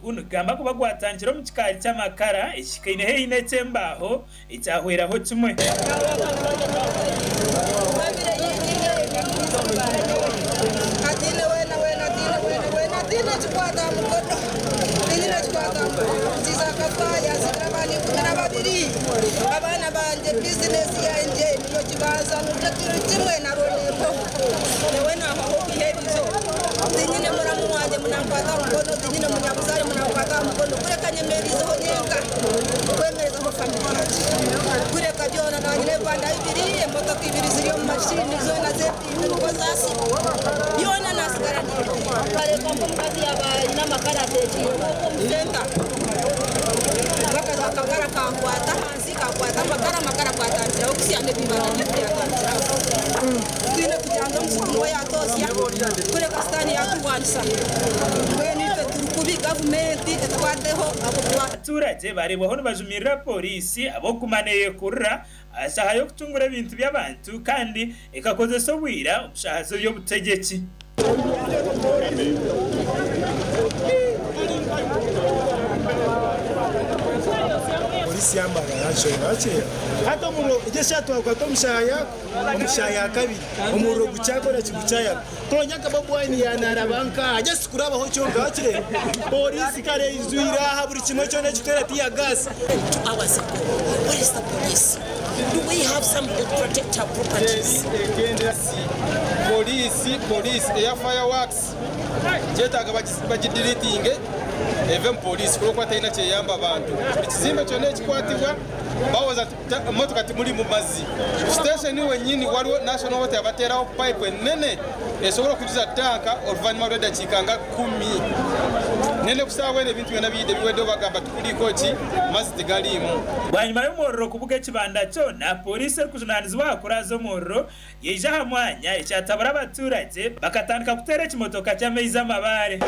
ogu nigugamba kuba gwatandikire omu kikaari ky'amakara ekihikaine haihi n'eky'embaaho ekyahweraho kimwe. Tinyine muramu wangye munankwata aha mukono, tinyine munyabuzaare munankwata aha mukono, kureka nyemereizeho nyenka kwemerezaho famire yangye. Kureka byona nanyine ebibanda bibiri, emotoka ibiri ziri omu mashini zoona zetiine nikwo zasibwa. Byona nasigara ndi nka. Nkareeba nk'omukazi yaaba aine amakara ateekiireho okwo omu senta, akakara kankwata ahansi kakwata amakara, amakara gatandikiraho kusya n'ebibanda byaitu byatandikiraho. Twine kugira ngu omuzigu niwe yaatwosya kureka sitaane yaaturwanisa. Mbwenu itwe turi kubi gavumenti etukwateho ahabw'okuba. Abaturage bareebwaho nibajumirira Pooriisi ahabw'okuguma neeyekurira aha shaaha y'okucungura ebintu by'abantu kandi ekakozesa obwira omu shaaha z'eby'obutegyeki. Polisi yamara yanshonga wakireeba hati omuriro egyo twakwata omu shaaha ya kabiri omuriro gukyakora ki gukyayaka tonya nka Bobi Wine yanaraba nkaha just kurabaho kyonka wakireeba polisi kare eijwire aha buri kimwe kyona ekikuteera tear gas. Two hours ago where is the police do we have somebody to protect our properties. Poliisi poliisi eya fireworks kyetaaga bagidiritinge eve omu poliisi kulwokuba terina kyeyamba bantu. Buri kizimbe kyona ekikwatibwa bawoza nti emotoka timurimu mazzi. Ku sitesheni wenyini waliwo National Water yabateeraho pipe enene esobora okujuza tanka oluvanyuma lw'edakiika nga kumi. Nene kusaawa eno ebintu byona biweddeho bagamba tikuliiko ki mazzi tigaliimu. Bwanyima y'omuriro kubuga ekibanda kyona, pooriisi erikujunaanizibwa aha kuraaza omuriro yaija aha mwanya ekyatabura abaturage bakatandika kuteera ekimotoka ky'amaizi amabaare.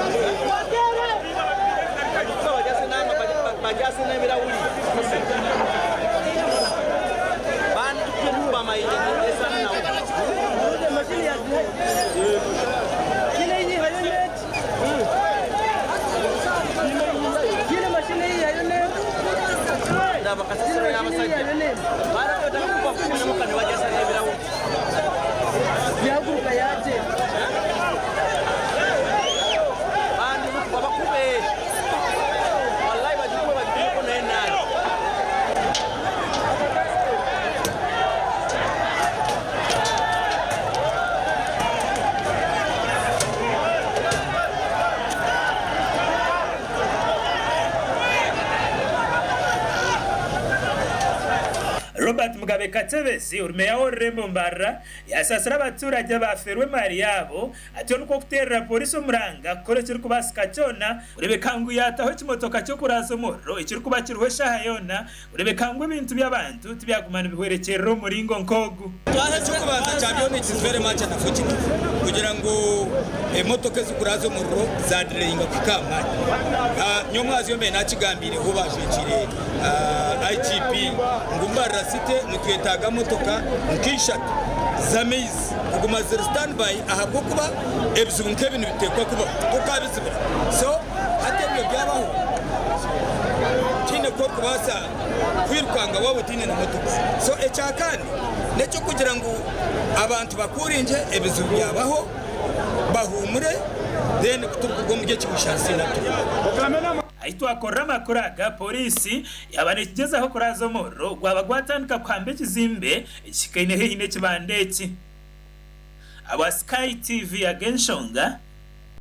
Robert Mugabe Kakyebezi ori meeya w'orurembo Mbarara yaasaasira abaturage abaafeerwa emaari yaabo atyo nikwo kuteerera pooriisi omuranga kukora ekirikubaasika kyona kureebeka ngu yaataho ekimotoka ky'okuraaza omuriro ekirikuba kiriho eshaaha yoona Kureebeka ngu ebintu by'abantu tibyaguma nibihwerekyerera omu muringo nk'ogu. Eky'okubanza kya byona it is very much unfortunate kugira ngu emotoka ezikuraza omuriro zadireyinga kuhika aha mwanya. Nyowe omwazyo mbaire nakigambiireho bajwekiire IGP ngu Mbarara City nitwetaaga motoka nk'ishatu z'amaizi kuguma ziri stand by ahabw'okuba ebizibu nk'ebi nibiteekwa kubaho tokabizibira so Hati ebyo byabaho, tihaine ku orikubaasa kwirukanga waaba otaine na motoka. So ekya kandi n'eky'okugira ngu abantu bakuuringye ebizibu byabaho bahuumure then ku turikuruga omuri eki we shall see what to do. Ahi twakorera amakuru aga, Pooriisi yaaba nekigyezaho kuraaza omuriro gwaba gwatandika kuhamba ekizimbe ekihikaine haihi n'ekibanda eki. Aba Sky TV ag'enshonga.